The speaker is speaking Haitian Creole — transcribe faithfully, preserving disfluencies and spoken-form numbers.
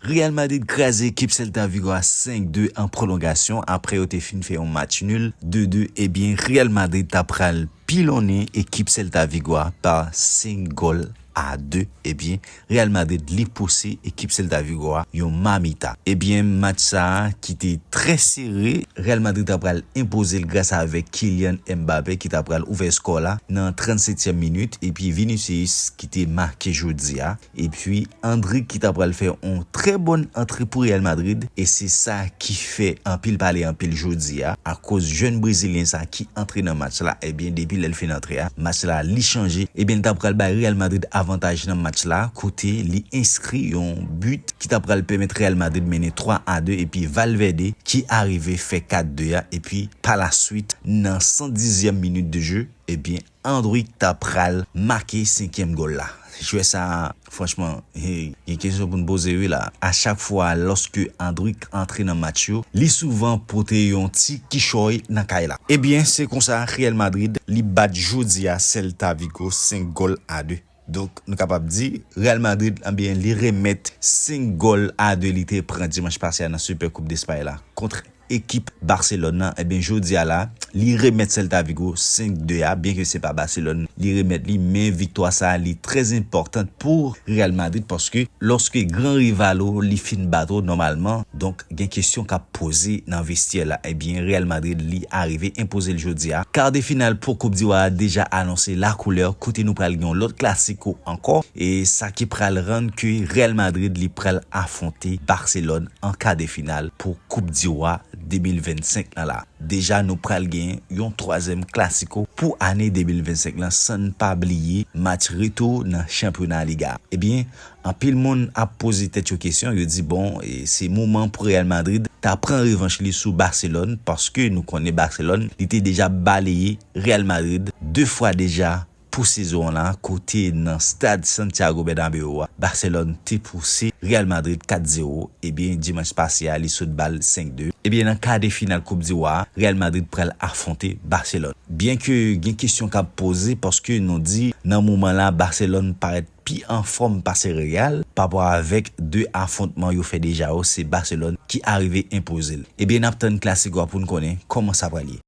Real Madrid kraze ekip Celta Vigo a senk de an pwolongasyon apre yo te fin fè yon match nil de de. Ebyen, Real Madrid ta pral pilonnen ekip Celta Vigo a pa senk gòl a de. Ebyen, Real Madrid li pouse ekip Celta Vigo a yon mamita. Ebyen, match sa a ki te trè sere, Real Madrid ta pral enpoze l gras avèk Kylian Mbappé ki ta pral ouvè skò la nan trannsetyèm minit, epi Vinicius ki te make jodi a, epi Endrick ki ta pral fè yon trè bòn antre pou Real Madrid, e se sa ki fè anpil pale anpil jodi a, akoz jèn brezilyen sa ki antre nan match la, ebyen, depi lè l fin antre a, match la li chanje, ebyen, l ta pral bay Real Madrid avantaj nan match la, kote li enskri yon but ki ta pral pèmèt Real Madrid mennen twa a de, epi Valverde ki arive fè kat de a, epi pa la swit, nan san dizyèm minit de jeu, ebyen, Endrick ta pral make senkyèm gòl la. Jwè sa, franchman, hey, gen kesyon pou n poze wi la. A chak fwa, lòske Endrick antre nan match yo, li souvan pote yon ti kichòy nan kay la. Ebyen, se konsa Real Madrid, li bat jodi a Celta Vigo senk gòl a de. Donk, nou kapab di, Real Madrid, ebyen, li remèt senk gòl a de li te pran dimanch pase a nan Super Coupe d'Espagne la kont ekip Barcelone nan, ebyen, jodi a la, li remèt Celta Vigo senk de a, byen ke se pa Barcelone li remèt li, men viktwa sa a, li trè enpòtan pou Real Madrid, paske lòske gran rival ou li fin bat ou nòmalman, donk, gen kesyon k ap poze nan vestyè la. Ebyen, Real Madrid, li arive enpoze l jodi a. Kar de final pou Koup di Wa a deja anonse lakoulè kote nou pral gen yon lòt klasiko ankò, e sa ki pral rann ke Real Madrid, li pral afwonte Barcelone an ka de final pou Koup di Wa de mil vennsenk lan la. Deja, nou pral gen yon twazyèm klasiko pou ane de mil vennsenk lan, san n pa bliye match retou nan chanpyona Liga. Ebyen, anpil moun ap poze tèt yo kesyon, yo di, bon, e se moman pou Real Madrid ta pran revanch li sou Barcelone, paske nou konnen Barcelone, li te deja baleye Real Madrid de fwa deja pou sezon an la, kote nan stad Santiago Bernabéu a, Barcelone te pouse Real Madrid kat zewo, ebyen, dimanch pase a, li sot ba l senk de. Ebyen, nan ka de final Koup di Wa a, Real Madrid pral afwonte Barcelone. Byen ke gen kesyon k ap poze, paske nou di, nan moman la, Barcelone parèt pi anfòm pase Real, pa rapò avèk de afwontman yo fè deja yo, se Barcelone ki arive enpoze l. Ebyen, n ap tann klasiko a pou n konnen kòman sa pral ye.